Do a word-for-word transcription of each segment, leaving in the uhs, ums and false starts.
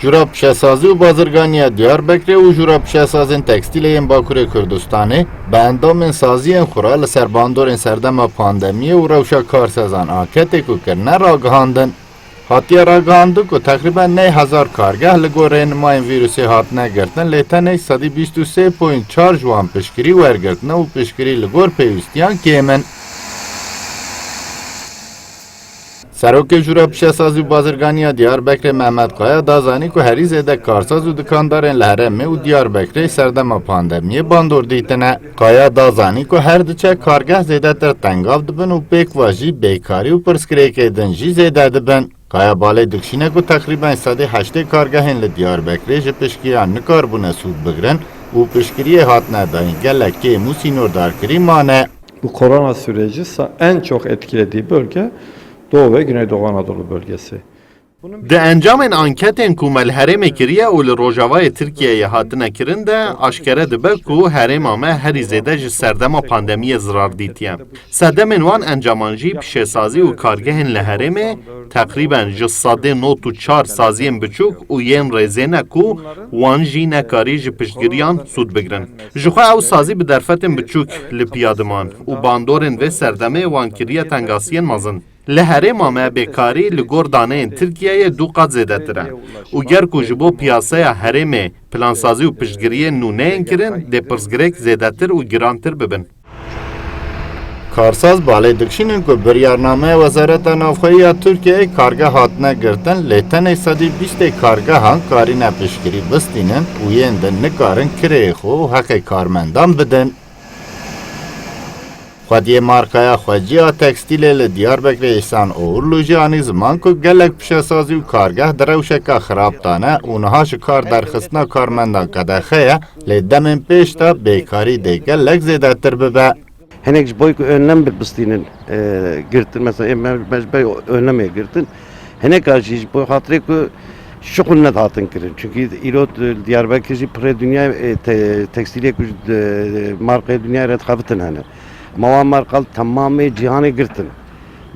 Jûra Pişesazî û Bazirganiya Diyarbekirê û Jûra Pişesazên Tekstîlê yên Bakurê Kurdistanê bi endamên saziyên xwe re li ser bandorên serdema pandemiyê û rewşa karsazan anketê ku kirine ragihandin. Hatiye ragihandin ku teqrîben neh hezar kargeh li gor rênimayên vîrusê hatine girtin, lê tenê sedî bîst û sê point çar ji wan piştgirî wergirtine û piştgirî li gor pêwîstiyan kêm in. Serokê Jûra Pişesazî û Bazirganiya Diyarbekirê Mehmet Kaya da zanî ku herî zêde karsaz û dikandarên li herêmê û Diyarbekirê serdema pandemiyê bandor dîtine. Kaya da zanî ku her diçe kargeh zêdetir tengav dibin û pêk ve jî bêkarî û pirsgirêkê din jî zêde dibin. Kaya balê dikişîne ku teqrîben sedê heştê kargehên li Diyarbekirê ji piştgiriyan nikaribûne sûd bigirin û piştgiriyê hatine dayîn gelek kêm û sînordarkirî mane. Bu korona süreci sa-, en çok etkilediği bölge Doğu ve Güneydoğu Anadolu bölgesi. Di encamên anketên ku me li herêmê kiriye û li rojavayê Tirkiyeyê hatine kirin de aşkere dibe ku herêma me herî zêde ji serdema pandemiyê zirar dîtiye. Sedemên wan encaman jî pişêsazî û kargehên li herêmê, teqrîben ji sedê nod û çar saziyên biçûk û yên rêzê ne ku wan jî nekarî ji piştgiriyan sûd bigirin. Jixwe ew sazî bi derfetên biçûk li piya diman û bandorên vê serdemê wan kiriye tengasiyên mezin. Li herêma me bêkarî li gor daneyên Tirkiyeyê du qat zêdetir e û ger ku ji bo piyaseya herêmê plansazî û piştgiriyên nû neyên kirin, dê pirsgirêk zêdetir û girantir bibin. Karsaz balê dikişînin ku biryarnameya Wezareta Navxweyî ya Tirkiyeyê kargeh hatine girtin, lê tenê sedî bîstê kargehan karîne piştgirî bistînin û yên din nikarin kirêyê xwe û heqê karmendan bidin. Xwediyê markaya xwecî ya tekstîlê li Diyarbekirê Îhsan Oğurlu jî anî ziman ku gelek pişesazî û kargeh di rewşeke xirab de ne û niha ji kar derxistina karmendan qedexe ye, lê demên pêş de bêkarî dê gelek zêdetir bibe. Hinek ji bo ku önlem bi-, bistînin, e, girtin, mesela, e, me, me ji ber önlemê girtin. Hinek a jî ji bo xatirê ku şixul nedihatin kirin. Çünkü îro, e, Diyarbekir jî pirê dinya, e, te-, tekstîlê ku ji, e, markayê dinyayê re dixebitin hene. Ma wan marka li temamê cîhanê girtin.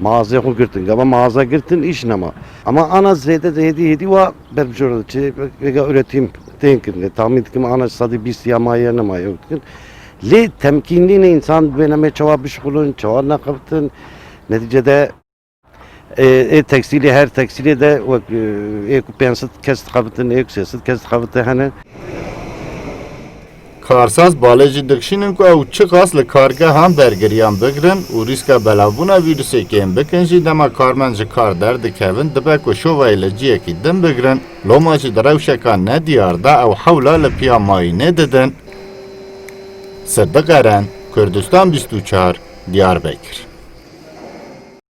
Mağazê xwe girtin. Gava mağaza girtin, îş nema. Ama ana zêde de hêdî hêdî wa berbiçav diçe, vêga üretim tên kirin. Tahmin dikim ana sedî bîst ya maye nemaye dikin. Lê temkîn nîne însan bêne me çawa bişixulin, çawa nexebitin. Netîcede, e, ê tekstîlê, her tekstîlê de wek, e, ê ku pênc sed kes dixebitin, ê ku sê sed kes dixebitin hene. Karsaz balê jî dikişînin ku ew çiqas li kargehan bergiriyan bigirin û rîska belavbûna vîrusê kêm bikin jî, dema karmend ji kar derdikevin, dibe ku şovayê li ciyekî din bigirin. Loma jî di rewşeka nediyar de ew hewla li piya mayînê didin. Sidiq Eren, Kurdistan bîst û çar, Diyarbekir.